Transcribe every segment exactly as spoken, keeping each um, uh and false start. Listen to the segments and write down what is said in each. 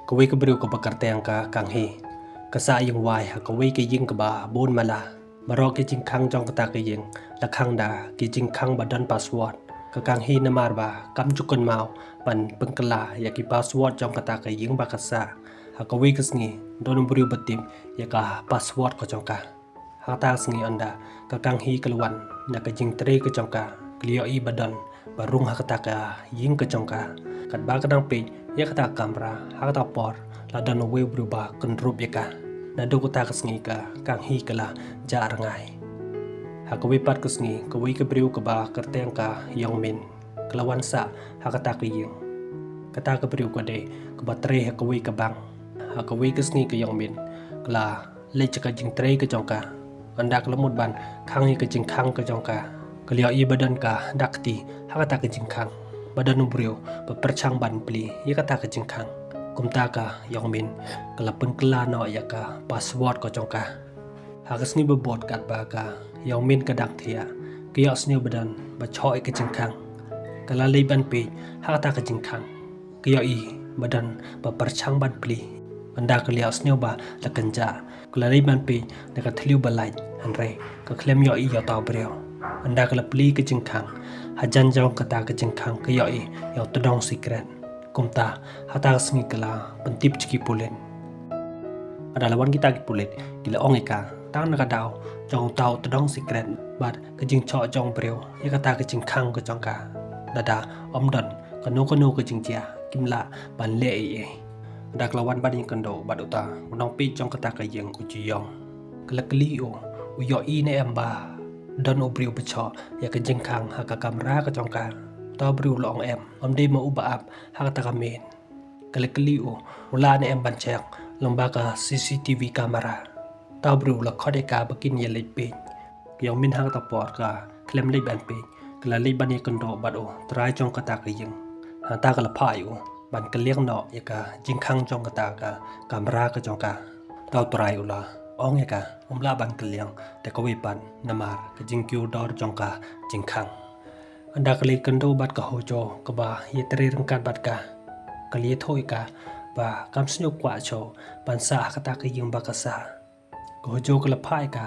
Kawei ka briew kaba kyrteng ka Kang Hee ka sah ïing wai ha kawei ka ïing kaba bun mala. Baroh ki jingkhang jong kata ka ïing la khang da ki jingkhang ba don password. Ka Kang Hee namar ba kam ju kynmaw ban pynkylla ïa ki password jong kata ka ïing ba ka sah. Ha kawei ka sngi don u briew ba tip ïa ka password ka jong ka. Ha kata ka sngi ynda ka Kang Hee ka la wan na ka jingtrei ka jong ka, ka la ïohi ba don ba rung ha kata ka ïing ka jong ka. Katba ka dang peit ïa kata ka kamra, ha kata ka por la don uwei u briew ba kynrup ïa ka. Naduh kata ka sngi ka Kang Hee ka la jah rngai. Ha kawei pat ka sngi kawei ka briew kaba kyrteng ka Yong Min ka la wan sah ha kata ka ïing. Kata ka briew ka dei kaba trei ha kawei ka bank. Ha kawei ka sngi ka Yong Min ka la leit sha ka jingtrei ka jong ka. Ynda ka la mut ban khang ïa ka jingkhang ka jong ka, ka la ïohi ba don ka dak kti ha kata ka jingkhang, ba don u briew ba pyrshang ban plie ïa kata ka jingkhang. Kumta ka Yong Min ka la pynkylla noh ïa ka password ka jong ka. Ha ka sngi ba bud katba ka Yong Min ka dang thiah, ka ïohsngew ba don ba shoh ïa ka jingkhang. Ka la leit ban peit ha kata ka jingkhang, ka ïohi ba don ba pyrshang ban plie. Ynda ka la ïohsngew ba la kynjah, ka la leit ban peit na ka thliew ba lait, hynrei ka khlem ïohi ïa uta u briew. Ynda ka la plie ka jingkhang, hajan jong kata ka jingkhang ka ïohi ïa u tdong sikret. Kumta ha kata ka sngi ka la pyntip sha ki pulit. Ynda la wan kita ki pulit, ki la ong ïa ka tang na ka daw jong uta u tdong sikret bad ka jingshoh jong u briew ïa kata ka jingkhang ka jong ka. Lada ym don kano kano ka jingjia, kim lah ban leh ei ei. Ynda ka la wan ban ïakynduh bad uta u nongpeit jong kata ka ïing, u Ji Yong, ka la kylli u, u ïohi ne em ba don u briew ba shoh ïa ka jingkhang ha ka kamra ka jong ka. Uta u briew u la ong em, ym dei ma u ba ap ha kata ka miet. Ka la kylli u, u lah ne em ban check lyngba ka C C T V camera. Uta u briew u la khot ïa ka ba kin ïa leit peit. Ka Yong Min ha kata por ka khlem leit ban peit, ka la leit ban ïakynduh bad u trai jong kata ka ïing. Hangta ka la phah ïa u ban kylliang noh ïa ka jingkhang jong kata ka kamra ka jong ka. Uta u trai u la ong ïa ka, ym lah ban kylliang te kawei pat namar ka jingkiew dor jong ka jingkhang. Ynda ka la ïakynduh bad ka Ho Jo kaba ïatrei ryngkat bad ka, ka la ïathuh ïa ka ba kam sngewkwah shuh ban sah ha kata ka ïing ba ka sah. Ka Ho Jo ka la phah ïa ka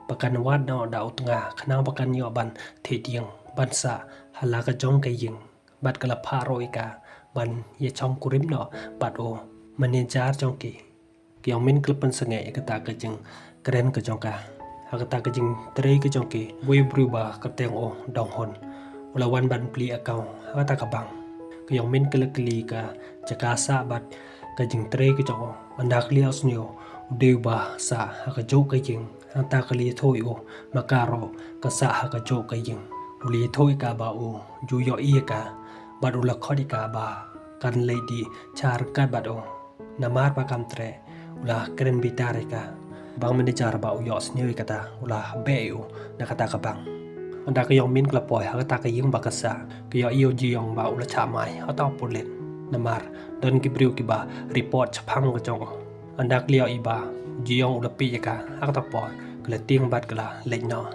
ba kan wad noh da u tnga khnang ba kan ïoh ban thied ïing ban sah ha la ka jong ka ïing. Bad ka la phah ruh ïa ka ban ïashong kurim noh bad u manager jong ki. Ka Yong Min ka la pynsangeh ïa kata ka jingkren ka jong ka. Ha kata ka jingtrei ka jong ki, uwei u briew ba kyrteng u Dong Hun u la wan ban plie account ha kata ka bank. Ka Yong Min ka la kylli ka jaka sah bad ka jingtrei ka jong u. Ynda ka la ïohsngew u dei uba sah ha kajuh ka ïing, hangta ka la ïathuh ïa u ma ka ruh ka sah ha kajuh ka ïing. U la ïathuh ïa ka ba u ju ïohi ïa ka bad u la khot ïa ka ba kan leit dih sha ryngkat bad u. Namar ba kam treh, u la kren bitar ïa ka. Bank manager ba u ïohsngew ïa kata u la beh ïa u na kata ka bank. Ynda ka Yong Min ka la poi ha kata ka ïing ba ka sah, ka ïohi ïa u Ji Yong ba u la shah mai ha uta u pulit. Namar don ki briew kiba report shaphang ka jong u. Ynda ka la ïohi ba u Ji Yong u la peit ïa ka ha kata por, ka la tieng bad ka la leit noh.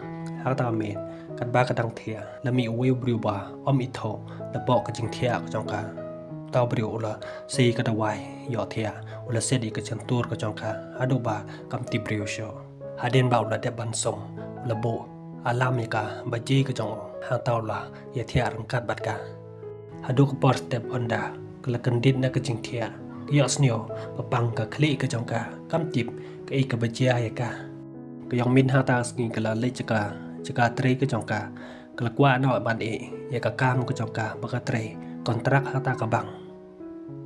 Ha kata ka miet katba ka dang thiah, la mih uwei u briew ba ym ithuh napoh ka jingthiah ka jong ka. Uta u briew u la sei ka dawai ïohthiah, u la set ïa ka shyntur ka jong ka haduh ba kam tip briew shuh. Hadien ba u la dep ban sum, u la buh alarm ïa ka baje ka jong u, hangta u la ïathiah ryngkat bad ka. Haduh ka por step ynda ka la kyndit na ka jingthiah, ka ïohsngew ba pang ka khlieh ka jong ka, kam tip kaei kaba jia ïa ka. Ka Yong Min ha kata ka sngi ka la leit sha ka jaka trei ka jong ka. Ka la kwah noh ban ïeh ïa ka kam ka jong ka ba ka trei kontrak ha kata ka bank.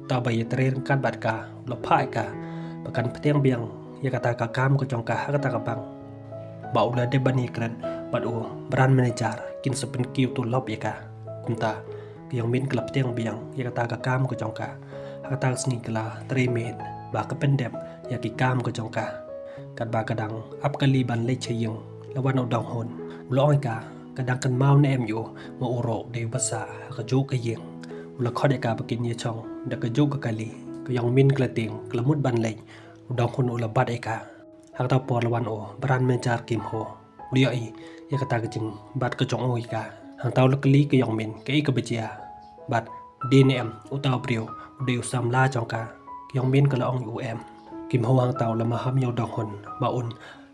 Uta ba ïatrei ryngkat bad ka u la phah ïa ka ba kan pdiang biang ïa kata ka kam ka jong ka ha kata ka bank. Ba u la dep ban ïakren bad u brand manager, kin sa pynkiew tulop ïa ka. Kumta ka Yong Min ka la pdiang biang ïa kata ka kam ka jong ka. Ha kata ka sngi ka la trei miet ba ka pyndep ïa ki kam ka jong ka. Katba ka dang ap kali ban leit sha ïing, la wan u Dong Hun. U la ong ïa ka, ka dang kynmaw ne em ïa u, ma u ruh u dei uba sah ha kajuh ka ïing. U la khot ïa ka ba kin ïashong da kajuh ka kali. Ka Yong Min ka la tieng, ka la mut ban leit, u Dong Hun u la bat ïa ka. Ha kata por la wan u brand manager Kim Ho. U la ïohi ïa kata ka jingbat ka jong u ïa ka. Hangta u la kylli ka Yong Min kaei kaba jia bad dei ne em uta u briew u dei u samla jong ka. Ka Yong Min ka la ong ïa u em. Kim Ho hangta u la maham ïa u Dong Hun ba un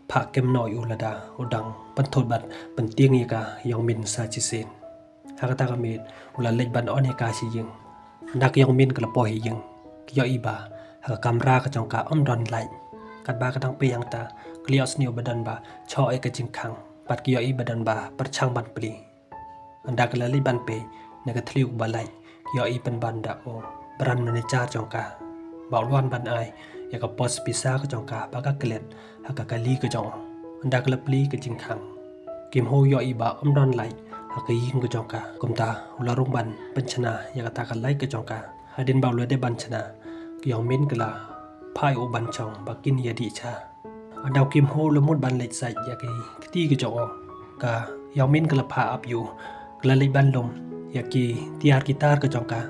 phah kem noh ïa u lada u dang pynthut bad pyntieng ïa ka Yong Min sa shisien. Ha kata ka miet u la leit ban on ïa ka sha ïing. Ynda ka Yong Min ka la poi ha ïing, ka ïohi ba ha ka kamra ka jong ka ym don light. Katba ka dang pei hangta, ka la ïohsngew ba don ba choh ïa ka jingkhang bad ka ïohi ba don ba pyrshang ban plie. Ynda ka la leit ban peit na ka thliew ba light, ka ïohi pynban da u brand manager jong ka ba u la wan ban ai ïa ka pos pisa ka jong ka ba ka klet ha ka kali ka jong u. Ynda ka la plie ka jingkhang, Kim Ho ïohi ba ym don light ha ka ïing ka jong ka. Kumta u la rung ban pynshna ïa kata ka light ka jong ka. Hadien ba u la dep ban shna, ka Yong Min ka la phah ïa u ban shong ba kin ïa dih sha. Ynda u Kim Ho u la mut ban leit sait ïa ki kti ka jong u, ka Yong Min ka la phah ap ïa u. Ka la leit ban lum ïa ki tiar ki tar ka jong ka.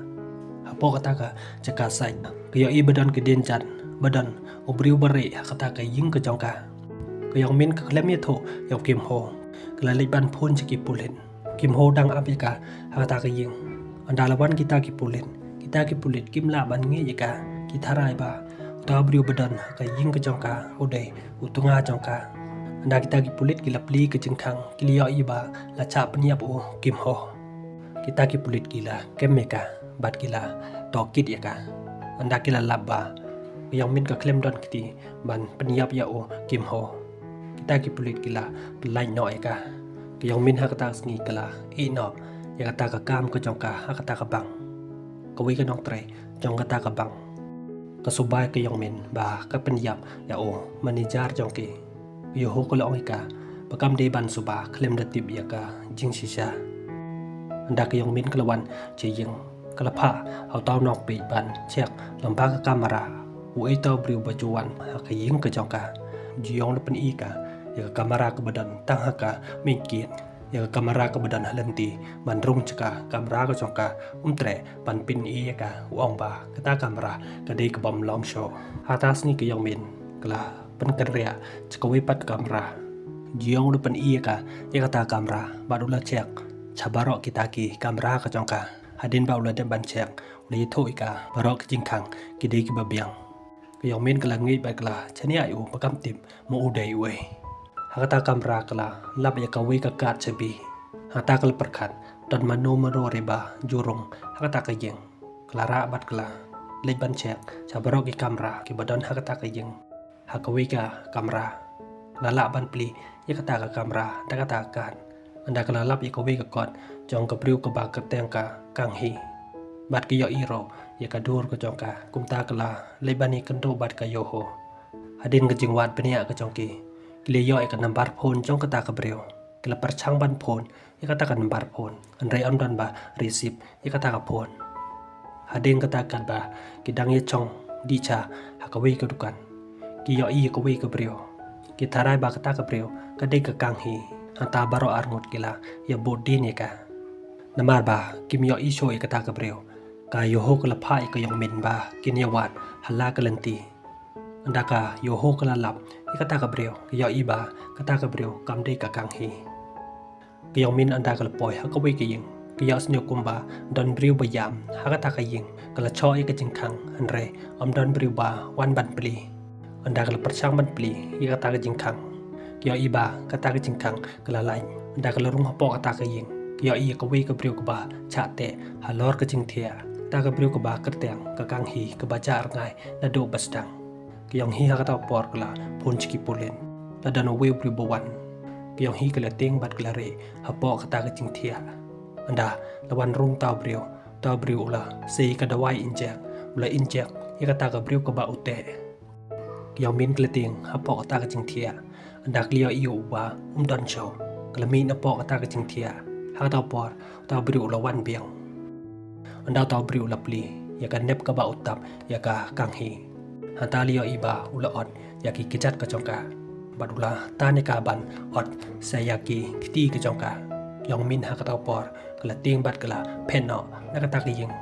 Hapoh kata ka jaka sait, ka ïohi ba don ki dienjat, ba don u briew ba rieh ha kata ka ïing ka jong ka. Ka Yong Min ka khlem ïathuh ïa u Kim Ho. Ka la leit ban phone sha ki pulit. Kim Ho dang ap ïa ka ha kata ka ïing. Ynda la wan kita ki pulit, kita ki pulit kim lah ban ngeit ïa ka. Ki tharai ba uta u briew ba don ha ka ïing ka jong ka u dei u tnga jong ka. Ynda kita ki pulit ki la plie ka jingkhang, ki la ïohi ba la shah pynïap u Kim Ho. Kita ki pulit ki la kem ïa ka bad ki la tohkit ïa ka. Ynda ki la lap ba ka Yong Min ka khlem don kti ban pynïap ïa u Kim Ho. Kita ki pulit ki la pyllait noh ïa ka. Ka Yong Min ha kata ka sngi ka la ïeh noh ïa kata ka kam ka jong ka ha kata ka bank. Kawei ka nongtrei jong kata ka bank ka subai ka Yong Min ba ka pynïap ïa u manager jong ki. Ka Yo Ho ka la ong ïa ka ba kam dei ban suba khlem da tip ïa ka jingshisha. Ynda ka Yong Min ka la wan sha ïing, ka la phah ha uta u nongpeit ban check lyngba ka kamra uei uta u briew ba ju wan ha ka ïing ka jong ka. Ju ïong la pyni ïa ka ïa ka kamra kaba don tang ha ka main gate, ïa ka kamra kaba don ha lynti ban rung sha ka kamra ka jong ka. Um treh ban pyni ïa ka, u ong ba kata kamra ka dei kaba ym long shuh. Ha kata ka sngi ka Yong Min ka la pynkynriah sha kawei pat ka kamra. Ju ïong u la pyni ïa ka ïa kata ka kamra bad u la check sha baroh kita ki kamra ka jong ka. Hadien ba u la dep ban check, u la ïathuh ïa ka baroh ki jingkhang ki dei kiba biang. Ka Yong Min ka la ngeit bad ka la shaniah ïa u ba kam tip ma u dei uei. Ha kata ka kamra ka la lap ïa kawei ka kad shabi. Ha kata ka la pyrkhat don mano mano ruh ba ju rung ha kata ka ïing. Ka la rah bad ka la leit ban check sha baroh ki kamra kiba don ha kata ka ïing. Ha kawei ka kamra ka la lah ban plie ïa kata ka kamra da kata ka kad. Ynda ka la lap ïa kawei ka kot jong ka briew kaba kyrteng ka Kang Hee. Bad ka ïohi ruh ïa ka dur ka jong ka. Kumta ka la leit ban ïakynduh bad ka Yo Ho. Hadien ka jingwad bniah ka jong ki, ki la ïoh ïa ka nambar phone jong kata ka briew. Ki la pyrshang ban phone ïa kata ka nambar phone, hynrei ym don ba receive ïa kata ka phone. Hadien kata katba ki dang ïashong dih sha ha kawei ka dukan, ki ïohi ïa kawei ka briew. Ki tharai ba kata ka briew ka dei ka Kang Hee. Hangta baroh arngut ki la ïabud dien ïa ka. Namar ba kim ïohi shuh ïa kata ka briew, ka Yo Ho ka la phah ïa ka Yong Min ba kin ïawad ha la ka lynti. Ynda ka Yo Ho ka la lap ïa kata ka briew, ka ïohi ba kata ka briew kam dei ka Kang Hee. Ka Yong Min ynda ka la poi ha kawei ka ïing, ka ïohsngew kumba don briew ba ïam ha kata ka ïing. Ka la choh ïa ka jingkhang, hynrei ym don briew ba wan ban plie. Ynda ka la pyrshang ban plie ïa kata ka jingkhang, ka ïohi ba kata ka jingkhang ka la lait. Ynda ka la rung hapoh kata ka ïing, ka ïohi ïa kawei ka briew kaba shah teh halor ka jingthiah. Kata ka briew kaba kyrteng ka Kang Hee, kaba jah rngai naduh ba sdang. Ka Yong Hee ha kata ka por ka la phone sha ki pulit. La don uwei u briew ba wan. Ka Yong Hee ka la tieng bad ka la rieh hapoh kata ka jingthiah. Ynda la wan rung uta u briew, uta u briew u la sei ka dawai injek, u la injek ïa kata ka briew kaba u teh. Ka Yong Min ka la tieng hapoh kata ka jingthiah. Ynda ka la ïohi ïa u ba um don shuh, ka la mih napoh kata ka jingthiah. Ha kata ka por uta u briew u la wan biang. Ynda uta u briew u la plie ïa ka nep kaba u tap ïa ka Kang Hee. Hangta la ïohi ba u la ot ïa ki kjat ka jong ka bad u la tan ïa ka ban ot sa ïa ki kti ka jong ka. Ka Yong Min ha kata ka por ka la tieng bad ka la phet noh na kata ka ïing.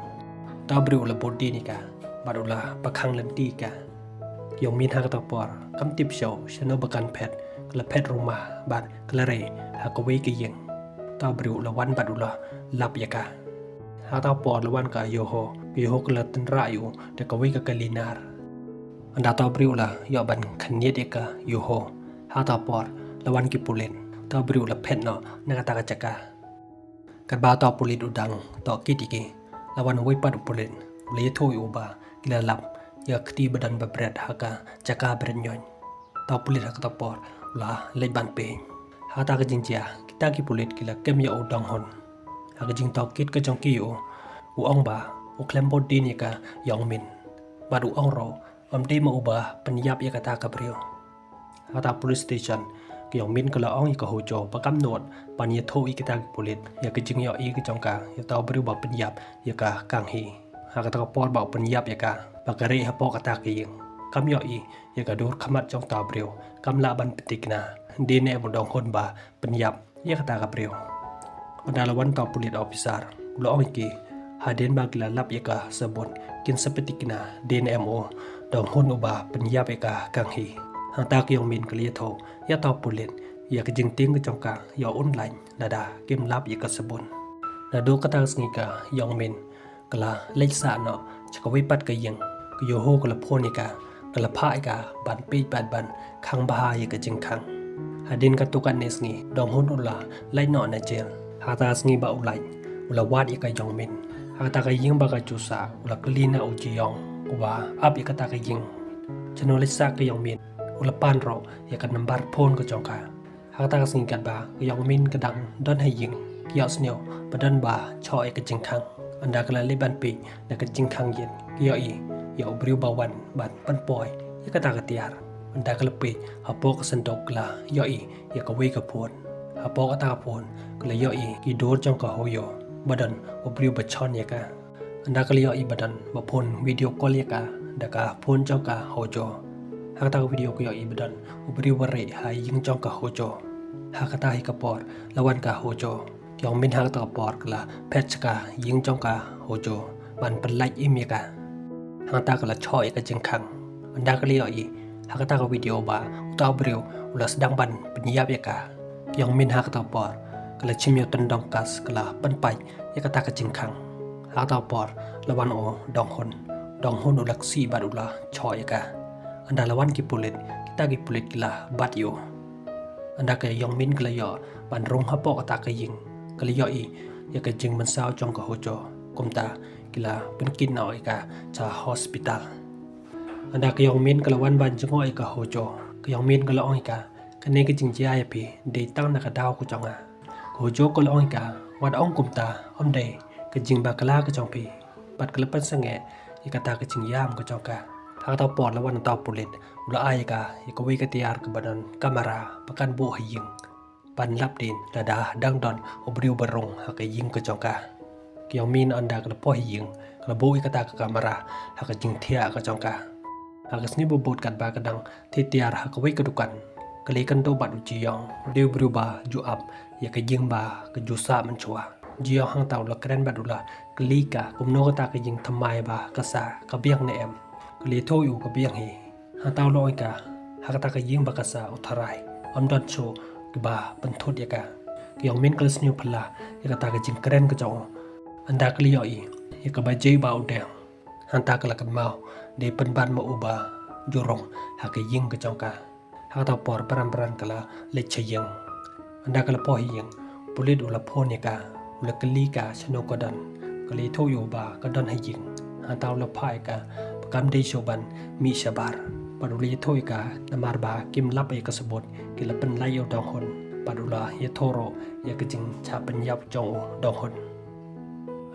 Uta u briew u la bud dien ïa ka bad u la pakhang lynti ïa ka. Ka Yong Min ha kata ka por kam tip shuh shano ba kan phet, ka la phet rumah bad ka la rieh ha kawei ka ïing. Uta u briew u la wan bad u la lap ïa ka. Ha kata ka por la wan ka Yo Ho. Ka Yo Ho ka la tynrah ïa u da kawei ka kali nar. Ynda uta u briew u la ïoh ban khyndiat ïa ka Yoho. Ha kata ka por la wan ki pulit. Uta u briew u la phet noh na kata ka jaka. Katba uta u pulit u dang tohkit ïa ki, la wan uwei pat u pulit, u la ïathuh ïa u ba ki la lap ïa ka kti ba don ba bret ha ka jaka bret ñion. Uta u pulit ha kata ka por u la leit ban peit. Ha kata ka jingjia kita ki pulit ki la kem ïa u Dong Hun. Ha ka jingtohkit ka jong ki ïa u, u ong ba u khlem bud dien ïa ka Yong Min. Bad u ong ruh ym dei ma u ba pynïap ïa kata ka briew. Ha kata police station, ka Yong Min ka la ong ïa ka Ho Jo ba kam nud ban ïathuh ïa kita ki pulit ïa ka jingïohi ka jong ka ïa uta u briew ba pynïap ïa ka Kang Hee. Ha kata ka por ba u pynïap ïa ka, ba ka rieh hapoh kata ka ïing, kam ïohi ïa ka dur khmat jong uta u briew, kam lah ban pynthikna. Dei ne em u Dong Hun ba pynïap ïa kata ka briew. Ynda la wan uta u police officer, u la ong ïa ki, hadien ba ki la lap ïa ka sabut, kin sa pynthikna dei ne em u Dong Hun u ba pynïap ïa ka Kang Hee. Hangta ka Yong Min ka la ïathuh ïa uta u pulit ïa ka jingtieng ka jong ka ïa u online, lada kim lap ïa ka sabut. Naduh kata ka sngi ka Yong Min ka la leit sah noh sha kawei pat ka ïing. Ka Yoho ka la phone ïa ka, ka la phah ïa ka ban peit bad ban khang bha ïa ka jingkhang. Hadien katto katne sngi Dong Hun u la leit noh na jail. Ha kata ka sngi ba u leit, u la wad ïa ka Yong Min. Ha kata ka ïing ba ka ju sah, u la kylli na u Ji Yong uba ap ïa kata ka ïing, shano leit sah ka Yong Min. U la pan ruh ïa ka nambar phone ka jong ka. Ha kata ka sngi katba ka Yong Min ka dang don ha ïing, ka ïohsngew ba don ba choh ïa ka jingkhang. Ynda ka la leit ban peit na ka jingkhang ïit, ka ïohi ïa u briew ba wan ban pynpoi ïa kata ka tiar. Ynda ka la peit hapoh ka synduk, ka la ïohi ïa kawei ka phone. Hapoh kata ka phone ka la ïohi ki dur jong ka Ho Jo ba don u briew ba shon ïa ka. Ynda ka la ïohi ba don ba phone video call ïa ka da ka phone jong ka Ho Jo. Ha kata ka video ka ïohi ba don u briew ba rieh ha ïing jong ka Ho Jo. Ha kata hi ka por la wan ka Ho Jo. Ka Yong Min ha kata ka por ka la phet sha ka ïing jong ka Ho Jo ban pynlait im ïa ka. Hangta ka la choh ïa ka jingkhang. Ynda ka la ïohi ha kata ka video ba uta u briew u la sdang ban pynïap ïa ka, ka Yong Min ha kata ka por ka la shim ïa u tyndong kas, ka la pynpait ïa kata ka jingkhang. Ha kata ka por la wan u Dong Hun. Dong Hun u la ksih bad u la choh ïa ka. Ynda la wan ki pulit, kita ki pulit ki la bat ïa u. Ynda ka Yong Min ka la ïoh ban rung hapoh kata ka ïing, ka la ïohi ïa ka jingmynsaw jong ka Ho Jo. Kumta ki la pynkit noh ïa ka sha hospital. Ynda ka Yong Min ka la wan ban jngoh ïa ka Ho Jo, ka Yong Min ka la ong ïa ka, kane ka jingjia ïa phi dei tang na ka daw ka jong nga. Ka Ho Jo ka la ong ïa ka, wat ong kumta, ym dei ka jingbakla ka jong phi. Bad ka la pynsangeh ïa kata ka jingïam ka jong ka. Ha kata ka por la wan uta u pulit, u la ai ïa ka ïa kawei ka tiar kaba don kamera ba kan buh ha ïing ban lap dien lada dang don u briew ba rung ha ka ïing ka jong ka. Ka Yong Min ynda ka la poi ha ïing, ka la buh ïa kata ka kamera ha ka jingthiah ka jong ka. Ha ka sngi ba bud katba ka dang thied tiar ha kawei ka dukan, ka la ïakynduh bad u Ji Yong, u dei u briew ba ju ap ïa ka ïing ba ka ju sah mynshuwa. U Ji Yong hangta u la kren bad u la kylli ka kumno kata ka ïing thymmai ba ka sah, ka biang ne em. Ka la ïathuh ïa u ka biang hi. Hangta u la ong ïa ka, ha kata ka ïing ba ka sah u tharai, ym don shuh kiba pynthut ïa ka. Ka Yong Min ka la sngewphylla ïa kata ka jingkren ka jong u. Ynda ka la ïohi ïa ka bajai ba u deng, hangta ka la kynmaw dei pynban ma u ba ju rung ha ka ïing ka jong ka. Ha kata ka por bran bran ka la leit sha ïing. Ynda ka la poi ha ïing, u pulit u la phone ïa ka, u la kylli ka shano ka don. Ka la ïathuh ïa u ba ka don ha ïing. Hangta u la phah ïa ka ba kam dei shuh ban mih shabar. Bad u la ïathuh ïa ka namar ba kim lap ïa ka sabut, ki la pynlait ïa u Dong Hun. Bad u la ïathuh ruh ïa ka jingshah pynïap jong u Dong Hun.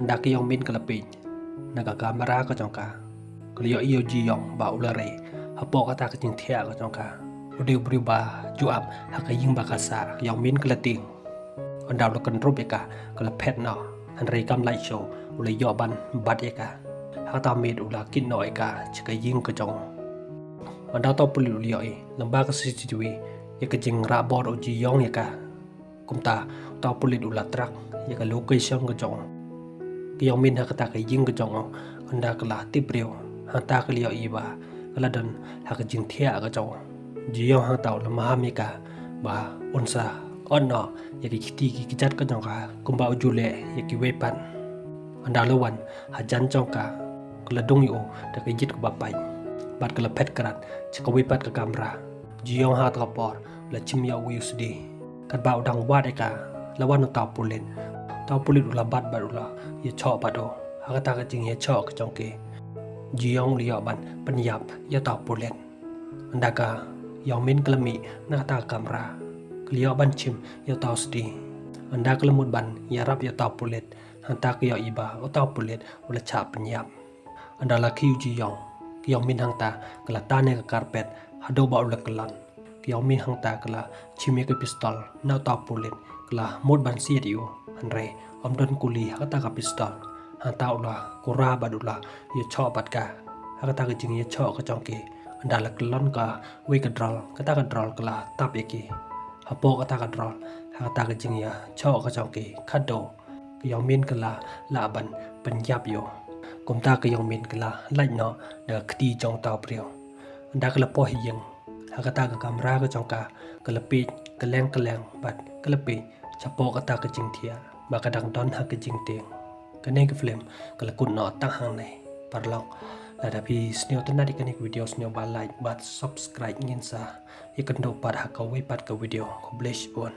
Ynda ka Yong Min ka la peit na ka kamera ka jong ka, ka la ïohi ïa u Ji Yong ba u la rieh hapoh kata ka jingthiah ka jong ka. U dei u briew ba ju ap ha ka ïing ba ka sah. Ka Yong Min ka la tieng. Ynda u la kyndrup ïa ka, ka la phet noh. Hynrei kam lait shuh, u la ïoh ban bat ïa ka. Ha kata miet u la kit noh ïa ka sha ka ïing ka jong u. Ynda uta u pulit u la ïohi lyngba ka C C T V ïa ka jingrah bor u Ji Yong ïa ka. Kumta uta u pulit u la track ïa ka location ka jong u. Ka Yong Min ha kata ka ïing ka jong u, ynda ka la tip briew, hangta ka la ïohi ba ka la don ha ka jingthiah ka jong u. Ji Yong hangta u la maham ïa ka ba un sa ot noh ïa ki kti ki kjat ka jong ka kumba u ju leh ïa kiwei pat. Ynda la wan hajan jong ka, ka la dung ïa u da ka ïit kaba pait. bad ka la phet krat sha kawei pat ka kamra. Ji Yong ha kata ka por u la shim ïa uwei u sdie. Katba u dang wad ïa ka, la wan uta u pulit. Uta u pulit u la bat bad u la ïashoh bad u. Ha kata ka jingïashoh ka jong ki, Ji Yong u la ïoh ban pynïap ïa uta u pulit. Ynda ka Yong Min ka la mih na kata ka kamra, ka la ïoh ban shim ïa uta u sdie. Ynda ka la mut ban ïarap ïa uta u pulit, hangta ka ïohi ba uta u pulit u la shah pynïap. Ynda la khie u Ji Yong, ka Yong Min hangta ka la tan ïa ka carpet haduh ba u la kyllon. Ka Yong Min hangta ka la shim ïa ka pistol na uta u pulit, ka la mut ban siat ïa u, hynrei ym don kuli ha kata ka pistol. Hangta u la kura bad u la ïashoh bad ka. Ha kata ka jingïashoh ka jong ki, ynda la kyllon kawei ka drol, kata ka drol ka la tap ïa ki. Hapoh kata ka drol, ha kata ka jingïashoh ka jong ki, khadduh ka Yong Min ka la lah ban pynïap ïa u. Kumta ka Yong Min ka la lait noh da ka kti jong uta u briew. Ynda ka la poi ha ïing, ha kata ka kamra ka jong ka, ka la peit kylleng kylleng bad ka la peit shapoh kata ka jingthiah ba ka dang don ha ka jingtieng. Kane ka film ka la kut noh tang hangne. Paralok, lada phi sngewtynnat ïa kane ka video, sngewbha like bad subscribe, ngin sa ïakynduh pat ha kawei pat ka video. Khublei shibun.